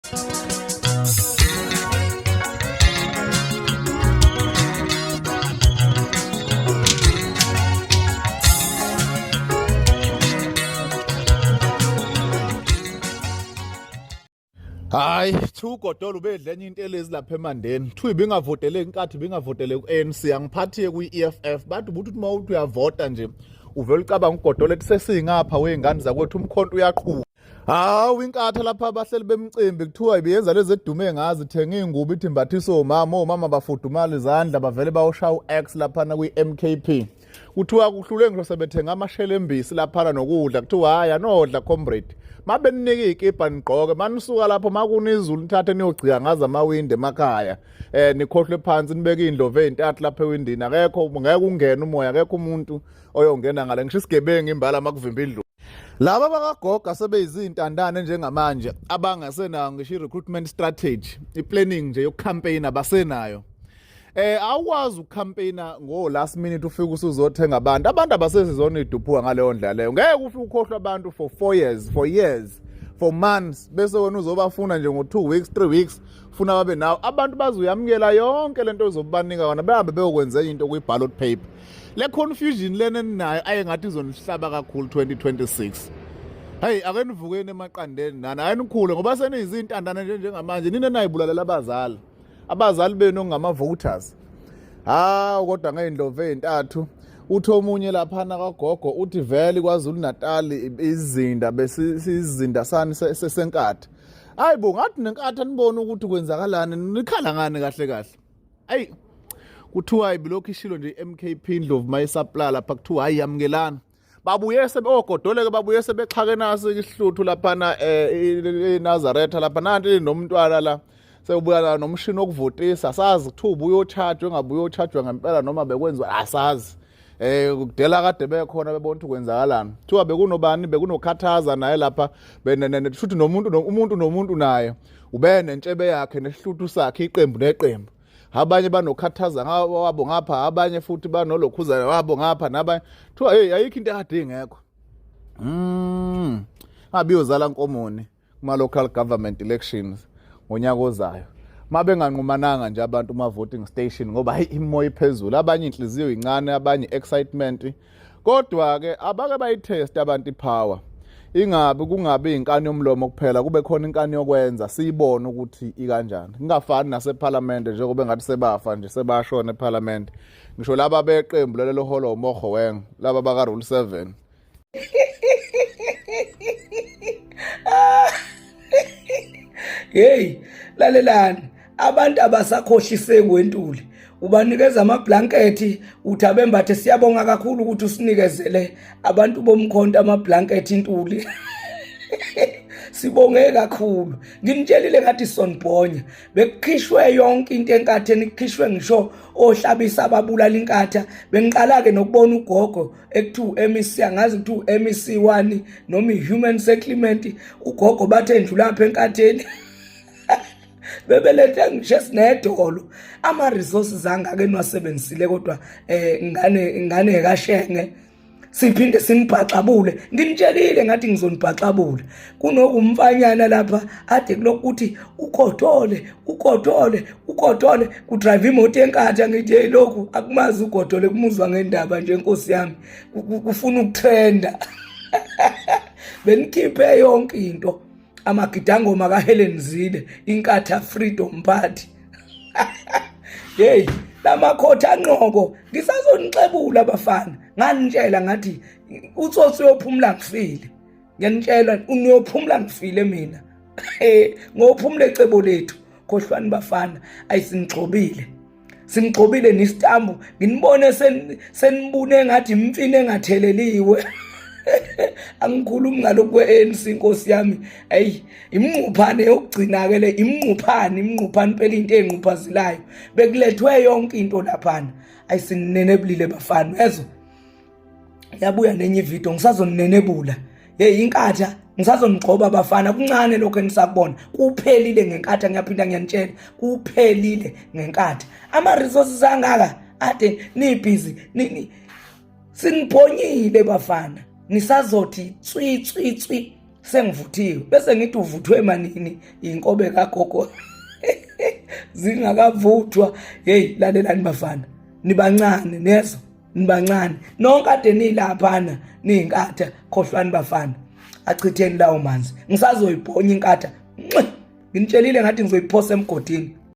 Hayi, thiwa uGodola ubedla enye intelezi lapha eMandeni. Thiwa ibingavotele inkathi ibingavotele ku-ANC, angiphathiye kwi-EFF. Bathi ubuthi uma uthi uyavota nje uvele ucabanga uGodola ethi sesingapha wey'ngane zakwethu umkhonto uyaqhuba. Hawu inkatha lapha abahleli bemcimbi kuthiwa ibiyenza lezi edume ngazi thenga iy'ngubo ithi mbathisa omama omama bafudumala izandla bavele bayoshaya u-X laphana kwi-MKP. Kuthiwa kuhlule ngisho sebethenga amashelembisi laphana nokudla kuthiwa hhayi anodla comrade mabenika iy'kibha nigqoke manisuka lapho makuna izulu nithathe niyogcika ngazo amawindi emakhaya um nikhohlwe phansi nibeke iy'ndlovu ey'ntathu lapha ewindini akekho ngeke ungene umoya akekho umuntu oyongena ngale ngisho isigebengu imbala makuvimba indlu laba bakagoga sebeyizintandane njengamanje abangasenayo ngisho i-recruitment strategy i-planning nje yokucampaign abasenayo. Awukwazi ukucampaigna ngo last minute ufike usuzothenga abantu. Abantu abasezizona iduphuka ngaleyo ndlela leyo. Ngeke ufike ukhohlwa abantu for 4 years, for years, for months bese wena uzobafuna nje ngo 2 weeks, 3 weeks funa babe nawe. Abantu bazoyamukela yonke lento ozobanika yona behambe beyokwenza enye into kwi ballot paper. Le confusion lena eninayo aye ngathi izonihlaba kakhulu 2026. Hey ake nivukeni emaqandeni nani ayinikhule ngoba seniyizintandane nje njengamanje nina nayibulalela abazali. Abazali benu ngama voters. Hawu kodwa ngey'ndlovu ey'ntathu uthi omunye laphana kagogo uthi vele KwaZulu Natal izinda besizinda sani senkatha. Hayi bo ngathi nenkathi anibone ukuthi kwenzakalani nikhala ngani kahle kahle. Ayi kuthiwa ibilokhu ishilo nje iMKP Ndlovu mayisapla lapha kuthiwa hayi yamukelana. Babuye sebeogodoleke babuye sebexhake naso isihluthu laphana eNazaretha lapha nanti nomntwana la sewubuya nomshini wokuvotisa sazi kuthiwa ubuye ochajwe engabuye ochajwa ngempela noma bekwenziwa asazi kudela kade bekhona bebona ukuthi kwenzakalani kuthiwa bekunobani bekunokhathaza naye lapha benene futhi nomuntu umuntu nomuntu naye ube nentshebe yakhe nesihluthu sakhe iqembu neqembu abanye banokhathaza wabo ngapha abanye futhi banolokhuzana wabo ngapha nabanye kuthiwa hey ayikho into ekade ingekho ngabe iyozala nkomoni kuma local government elections ngonyaka ozayo mabenganqumananga nje abantu kuma voting station ngoba hayi imoya iphezulu abanye inhliziyo incane abanye excitement kodwa ke abake bayitest abantu ipower ingabi kungabi inkani yomlomo kuphela kube khona inkani yokwenza siyibone ukuthi ikanjani kungafani naseParliament njengoba engathi sebafa nje sebashona eParliament ngisho laba beqembu lelo holo uMogoeng laba baka Rule 7. Hey, lalelani abantu abasakhohliseki wentuli ubanikeza amablankethi uthi abembathe siyabonga kakhulu ukuthi usinikezele abantu bomkhonto amablankethi intuli sibonge kakhulu nginitshelile ngathi sonibhonya bekukhishwe yonke into enkatheni kukhishwe ngisho ohlabisa ababulala inkatha bengiqala ke nokubona ugogo ekuthiwa MEC angazi kuthiwa MEC 1 noma i-human settlement ugogo bathe ndlulapha enkatheni bebelethe ngisho esinedolo ama-resources angaka eniwasebenzisile kodwa um ngane ngane kashenge siphinde sinibhaxabule nginitshelile ngathi ngizonibhaxabula kunokumfanyana lapha ade kulokuthi ugodole ugodole ugodole kudrive imoto enkatha ngithi hey lokhu akumazi ugodole kumuzwa ngendaba nje nkosi yami kufuna ukutrenda benikhiphe yonke into amagidangoma kaHelen Zille inkatha Freedom Party hey lamakhotha anqoko ngisazonixebula abafana nganitshela ngathi utsotsi uyophumula ngifile ngiyanitshela uyophumula ngifile mina eh ngophumula ecebo lethu khohlwani bafana ayisinigxobile sinigxobile nesitambu nginibone senibune ngathi imfino engatheleliwe angikhulumi ngalokhu kwe-ANC inkosi yami ayi imnquphane yokugcina ke le imnquphane imnquphane phela into enquphazilayo bekulethwe yonke into laphana ayisinenebulile bafana uyezwa yabuya nenye ivideo ngisazonenebula hey inkatha ngisazonigxoba bafana kuncane lokho enisakubona kuphelile ngenkatha ngiyaphinda ngiyanitshela kuphelile ngenkatha ama resources angaka ade nibhizi sinibhonyile bafana nisazothi tswi tswi tswi. Sengivuthiwe, bese ngithi uvuthwe manini inkobe kagogo zingakavuthwa. Hey, lalelani bafana, nibancane nezwa, nibancane nonke ade nilaphana niyinkatha. Khohlwani bafana, achitheni lawo manzi, ngisazoyibhonya inkatha. Nginitshelile ngathi ngizoyiphosa emgodini.